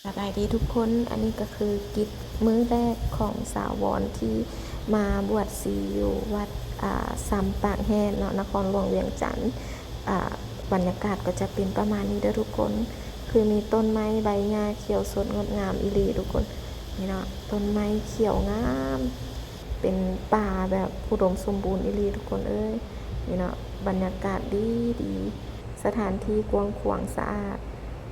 ສະບາຍດີທຸກຄົນ, ອັນນີ້ກໍຄືກິດມື້ແລກຂອງສາວອນທີ່ມາບວດຊີຢູ່ວັດ ອ່າ ຊຳປາກແຮດເນາະ, ນະຄອນຫຼວງວຽງຈັນ. ອ່າ ບັນຍາກາດກໍຈະເປັນປະມານນີ້ເດີທຸກຄົນ, ຄືມີຕົ້ນໄມ້ໃບຫຍ້າຂຽວສົດງົດງາມອີ່ຫຼີທຸກຄົນ. ນີ້ເນາະ, ຕົ້ນໄມ້ຂຽວງາມ, ເປັນປ່າແບບອຸດົມສົມບູນອີ່ຫຼີທຸກຄົນເອີຍ. ນີ້ເນາະ, ບັນຍາກາດດີໆ, ສະຖານທີ່ກວ້າງຂວາງສະອາດ.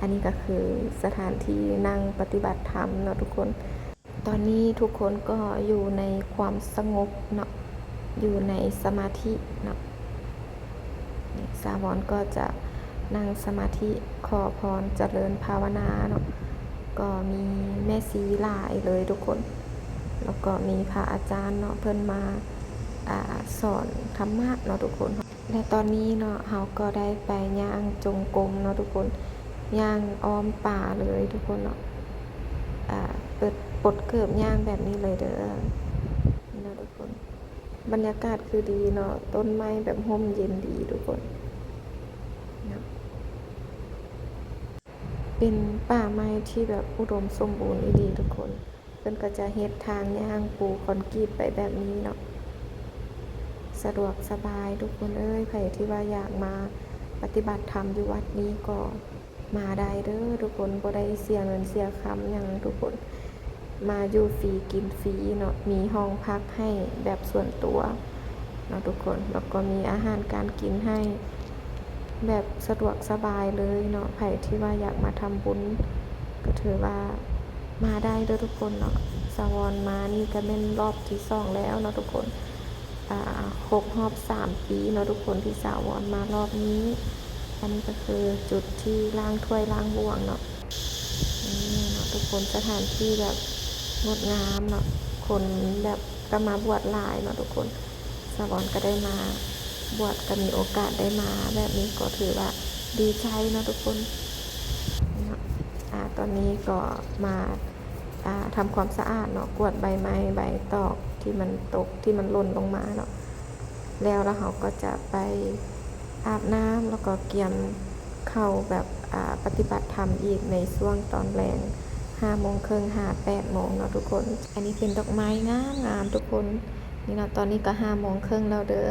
ອັນນີ້ກໍຄືສະຖານທີ່ນັ່ງປະຕິບັດທຳເນາະທຸກຄົນ. ຕອນນີ້ທຸກຄົນກໍຢູ່ໃນຄວາມສະຫງົບເນາະ, ຢູ່ໃນສະມາທິເນາະ. ນີ້ ສາວອນກໍຈະນັ່ງສະມາທິຂໍພອນຈະເລີນພາວະນາເນາະ, ກໍມີແມ່ຊີຫຼາຍເລີຍທຸກຄົນ, ແລ້ວກໍມີພະອາຈານເນາະ ເພິ່ນມາ ອ່າ ສອນທຳມະເນາະທຸກຄົນ. ແລະຕອນນີ້ເນາະ ເຮົາກໍໄດ້ໄປຍ່າງຈົງກົມເນາະທຸກຄົນ, ຍ່າງອ້ອມປ່າເລີຍທຸກຄົນເນາະ. ອ່າ ເປີດ ປົດເກີບຍ່າງແບບນີ້ເລີຍເດີ. ນີ້ເນາະທຸກຄົນ, ບັນຍາກາດຄືດີເນາະ, ຕົ້ນໄມ້ແບບຮົ່ມເຢັນດີທຸກຄົນເນາະ. ເປັນປ່າໄມ້ທີ່ແບບອຸດົມສົມບູນອີ່ຫຼີທຸກຄົນ. ເພິ່ນກໍຈະເຮັດທາງຍ່າງປູຄອນກຣີດໄປແບບນີ້ເນາະ, ສະດວກສະບາຍທຸກຄົນເອີຍ. ໃຜທີ່ວ່າຢາກມາປະຕິບັດທຳຢູ່ວັດນີ້ກໍມາໄດ້ເດີທຸກຄົນ, ບໍ່ໄດ້ເສຍເງິນເສຍຄຳຫຍັງທຸກຄົນ, ມາຢູ່ຟຣີກິນຟຣີເນາະ, ມີຫ້ອງພັກໃຫ້ແບບສ່ວນຕົວເນາະທຸກຄົນ, ແລ້ວກໍມີອາຫານການກິນໃຫ້ ແບບສະດວກສະບາຍເລີຍເນາະ. ໃຜທີ່ວ່າຢາກມາທຳບຸນກໍຖືວ່າມາໄດ້ເດີທຸກຄົນເນາະ. ສາວອນມານີ້ກໍແມ່ນລອບທີສອງແລ້ວເນາະທຸກຄົນ, ອ່າ ຄົບຮອບສາມປີເນາະທຸກຄົນ ທີ່ສາວອນມາລອບນີ້. ອັນນີ້ກໍຄືຈຸດທີ່ລ້າງຖ້ວຍລ້າງບ່ວງເນາະ. ນີ້ເນາະທຸກຄົນ, ສະຖານທີ່ແບບງົດງາມເນາະ, ຄົນແບບກໍມາບວດຫຼາຍເນາະທຸກຄົນ. ສາວອນກໍໄດ້ມາບວດ ກໍມີໂອກາດໄດ້ມາແບບນີ້ ກໍຖືວ່າດີໃຈເນາະທຸກຄົນເນາະ. ອ່າ ຕອນນີ້ກໍມາ ອ່າ ທຳຄວາມສະອາດເນາະ, ກວາດໃບໄມ້ໃບຕອກທີ່ມັນຕົກ ທີ່ມັນຫຼົ່ນລົງມາເນາະ. ແລ້ວ ແລ້ວເຮົາກໍຈະໄປອາບນ້ຳ ແລ້ວກໍກຽມເຂົ້າແບບ ອ່າ ປະຕິບັດທຳອີກໃນຊ່ວງຕອນແລງ ຫ້າໂມງເຄິ່ງຫາແປດໂມງເນາະທຸກຄົນ. ອັນນີ້ເປັນດອກໄມ້ງາມໆ ທຸກຄົນ. ນີ້ເນາະ, ຕອນນີ້ກໍຫ້າໂມງເຄິ່ງແລ້ວເດີ.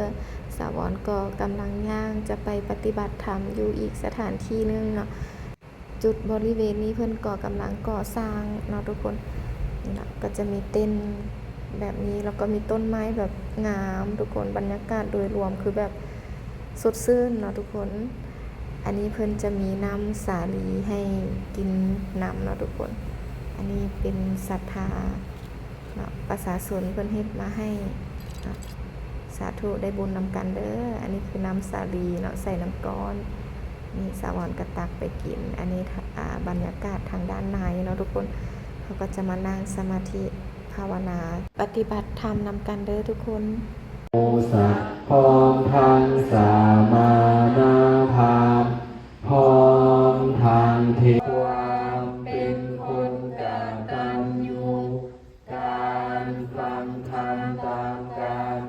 ສາວອນກໍກຳລັງຍ່າງຈະໄປປະຕິບັດທຳຢູ່ອີກສະຖານທີ່ໜຶ່ງເນາະ. ຈຸດບໍລິເວນນີ້ເພິ່ນກໍກຳລັງກໍ່ສ້າງເນາະທຸກຄົນ. ນີ້ເນາະ, ກໍຈະມີເຕັນແບບນີ້ ແລ້ວກໍມີຕົ້ນໄມ້ແບບງາມທຸກຄົນ. ບັນຍາກາດໂດຍລວມຄືແບບສົດຊື່ນເນາະທຸກຄົນ. ອັນນີ້ເພິ່ນຈະມີນ້ຳສາລີໃຫ້ກິນນຳເນາະທຸກຄົນ. ອັນນີ້ເປັນສັດທາເນາະ, ປະຊາຊົນເພິ່ນເຮັດມາໃຫ້ເນາະ. ສາທຸ ໄດ້ບຸນນຳກັນເດີ. ອັນນີ້ຄືນ້ຳສາລີເນາະ, ໃສ່ນ້ຳກ້ອນ. ນີ້ສາວອນກໍຕັກໄປກິນ. ອັນນີ້ ອ່າ ບັນຍາກາດທາງດ້ານໃນເນາະທຸກຄົນ. ເຮົາກໍຈະມານັ່ງສະມາທິ ພາວະນາ ປະຕິບັດທຳນຳກັນເດີທຸກຄົນ. ໂມສະ ພ້ອມທັງສະມານະພາບ ພ້ອມທັງເທ ຄວາມເປັນຄົນກະຕັນຍູ ການຟັງທຳຕາມການ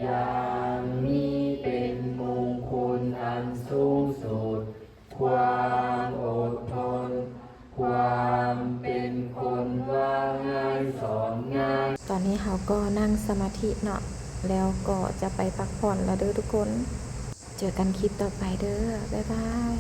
ຢ່າງນີ້ເປັນມົງຄຸນອັນສູງສຸດ. ຄວາມອົດທົນ ຄວາມເປັນຄົນວ່າງ່າຍສອນງ່າຍ. ຕອນນີ້ເຮົາກໍນັ່ງສະມາທິເນາະ, ແລ້ວກໍຈະໄປພັກຜ່ອນແລ້ວເດີທຸກຄົນ. ເຈີກັນຄລິບຕໍ່ໄປເດີ. ບາຍບາຍ.